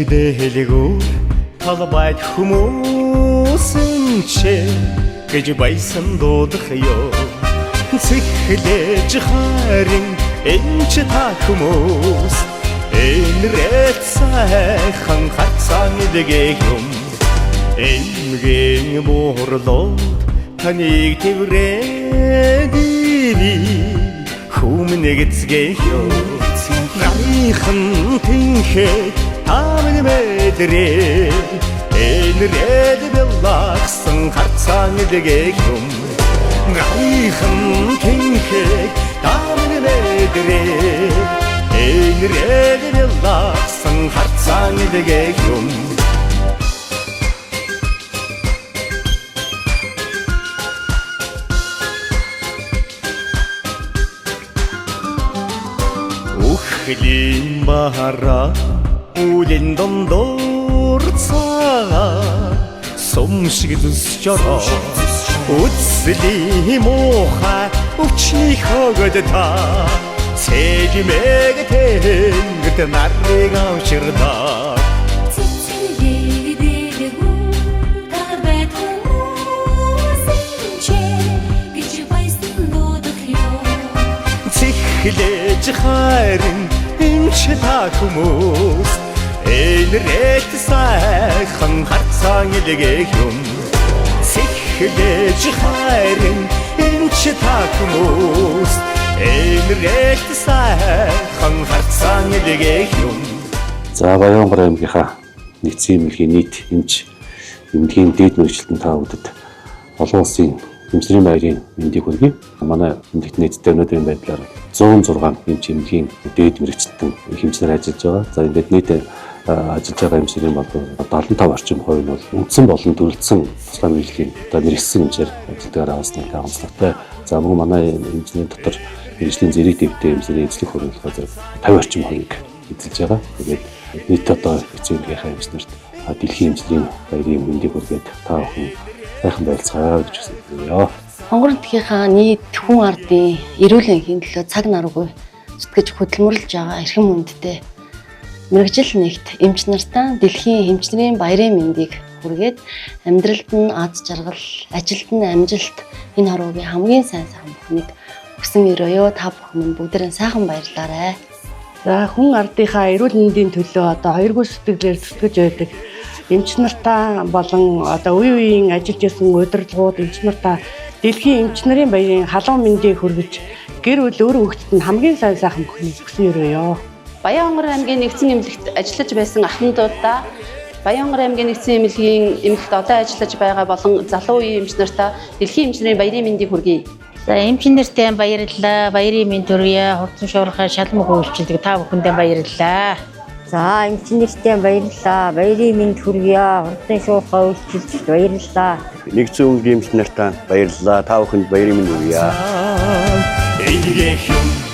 Дэлгүүр талбайд хүмүүс эмч гэж баясан дуудах ёо. Цэхлэж харин эмч та хүмүүс энрэт сайхан харцаан илгээх юм. Эмгийн муурлууд таныг тэврээд хүмүүн эцгээх ёо. Гайхан тэнхээ та минь мэдрээ энрээд бэлахсан харцаан илгээх юм. Гайхан тэнхээ та минь мэдрээ энрээд бэлахсан харцаан илгээх юм. Үхлийн бараа үлэн дондор цагаа сум шиг зүсч ороо. Үслийн муухай өвчний хөгөд та цэжмэг тэнгэрт нарыг авчирдаа. Цэцэрлэг дэлгүүр талбайд хүмүүс эмч гэж баясан дуудах ёо. Цэхлэж харин эмч та хүмүүс энрэт сайхан харцаан илгээх юм. Цэхлэж харин эмч та хүмүүс энрэт сайхан харцаан илгээх юм. За, Баян-Онгор аймгийнхаа нэгдсэн эмнэлгийн нийт эмч эмнэлгийн дээд мэргэжилтэн та бүдэд олон улсын эмчнэрийн баярын мэндийг хүргэе. Манай эмнэлэгт нийтдээ өнөөдрийн байдлаар 106 эмч эмнэлгийн дээд мэргэжилтэн их эмчнэр ажиллаж байгаа. За, ингээд нийт ажиллаж байгаа эмчнэрийн бол 75 орчим хувь нь бол үндсэн болон төрөлдсөн туслах мэргэжлийн одоо мэргэжсэн эмчээр ажилладаг аваасны онцлогтой. За, мөн манай эмчнэрийн дотор мэргэжлийн зэрэг дэвтэй эмчнэрийн эзлэх хувь нь болохоор зэрэг 50 орчим хувийг эзэлж байгаа. Тэгээд нийт одоо эцэг эмнэлгийнхаа эмчнэрт дэлхийн эмчнэрийн баярын мэндийг хүргээд та бүхэн сайхан байлцгаая гэж хүсэж байна. Хонгор нутгийнхаа нийт хүн ардын эрүүл энхийн төлөө цаг наргүй зүтгэж хөдөлмөрлөж байгаа эрхэм хүндтэй мэргэжил нэгт эмч нартаа дэлхийн эмчнэрийн баярын мэндийг хүргээд амьдралд нь аз жаргал, ажилд нь амжилт, энэ хорвогийн хамгийн сайн сайхан бүхнийг хүсэн өрөөё. Та бүхэн минь бүгдээрээ сайхан баярлаарай. За, хүн ардынхаа эрүүл мэндийн төлөө одоо хоёргүй сэтгэлээр зүтгэж байдаг эмч нартаа болон одоо үе үеийн ажиллаж исэн удирдлагууд эмч нартаа дэлхийн эмч нарын баярын халуун мэндийг хүргэж гэр бүл үр хөвгтөд нь хамгийн сайн сайхан бүхнийг хүсэн өрөөё. Баян-Онгор аймгийн нэгдсэн эмнэлэгт ажиллаж байсан ахын дуудаа Баян-Онгор аймгийн нэгдсэн эмнэлгийн эмнэлэгт одоо ажиллаж байгаа болон залуу үеийн эмч нартаа дэлхийн эмч нарын баярын мэндийг хүргэе. За, эмч нартай баярлалаа. Баярын мэнд хүргье. Хурдан шуурхай шалмаг үйлчилдэг та бүхэндээ баярлалаа. За, эмч нартай баярлалаа. Баярын мэнд хүргье. Хурдан шуурхай үйлчилж баярлалаа. Нэгдсэн эмнэлгийн эмч нартаа баярлалаа. Та бүхэнд баярын мэнд хүргье. Илгээх юм.